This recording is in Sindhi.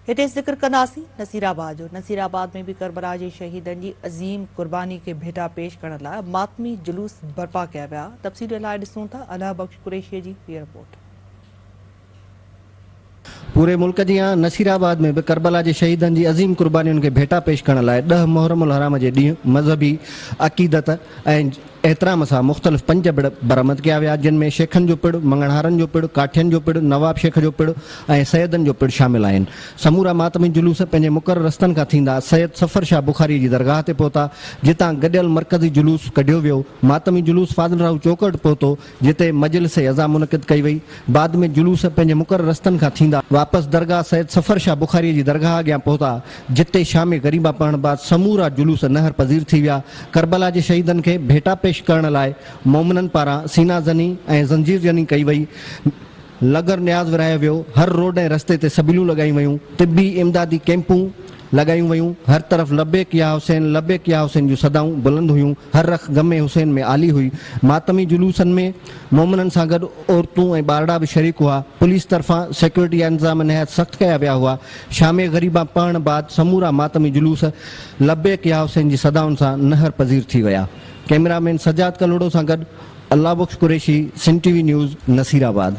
هتي ذڪر ڪنداسين نصيرآباد جو. نصيرآباد ۾ به ڪربلا جي شهيدن جي عظيم قرباني کي ڀيٽا پيش ڪرڻ لاء ماتمي جلوس برپا ڪيا ويا. تفصيل لاء ڏسون ٿا الهه بخش قريشي جي هيء رپورٽ. پوري ملڪ جيان نصيرآباد ۾ به ڪربلا جي شهيدن جي عظيم قربانين کي ڀيٽا پيش ڪرڻ لاء ڏهه محرم الحرام جي ڏينهن مذهبي عقيدت ۽ احترام سان مختلف پنج پڙ برآمد ڪيا ويا، جن ۾ شيخن جو پڙ، مڱڻهارن جو پڙ، ڪاٺين جو پڙ، نواب شيخ جو پڙ ۽ سيدن جو پڙ شامل آهن. سمورا ماتمي جلوس پنهنجي مقرر رستن کان ٿيندا سيد صفر شاهه بخاري جي درگاهه تي پهتا، جتان گڏيل مرڪزي جلوس ڪڍيو ويو. ماتمي جلوس فاضل راهو چوڪ وٽ پهتو، جتي مجلس عزا منعقد ڪئي وئي. بعد ۾ جلوس پنهنجي مقرر رستن کان ٿيندا واپس درگاهه سيد صفر شاهه بخاري جي درگاهه اڳيان پهتا، جتي شام غريبان پڙهڻ بعد سمورا جلوس نهر پذير ٿي ويا. ڪربلا جي شهيدن کي ڀيٽا پيش ڪرڻ لاء مومنن پاران سينا زني ۽ زنجير زني ڪئي وئي، لنگر نياز ورهايو ويو، هر روڊ ۽ رستي تي سبيلون لڳايون ويون، طبي امدادي ڪئمپون لڳايون ويون، هر طرف لبيڪ يا حسين لبيڪ يا حسين جون صدائون بلند هيون، هر رخ غم حسين ۾ آلي هئي، ماتمي جلوسن ۾ مومنن سان گڏ عورتون ۽ ٻارڙا به شريڪ هئا، پوليس طرفان سيڪيورٽي جا انتظام نهايت سخت ڪيا ويا هئا، شام غريبان پڙهڻ بعد سمورا ماتمي جلوس لبيڪ يا حسين جي صدائن سان نهر پذير ٿي ويا. ڪئميرا مين سجاد ڪلهوڙو سان گڏ Allah Bakhsh Qureshi, Sindh T V news, Nasirabad.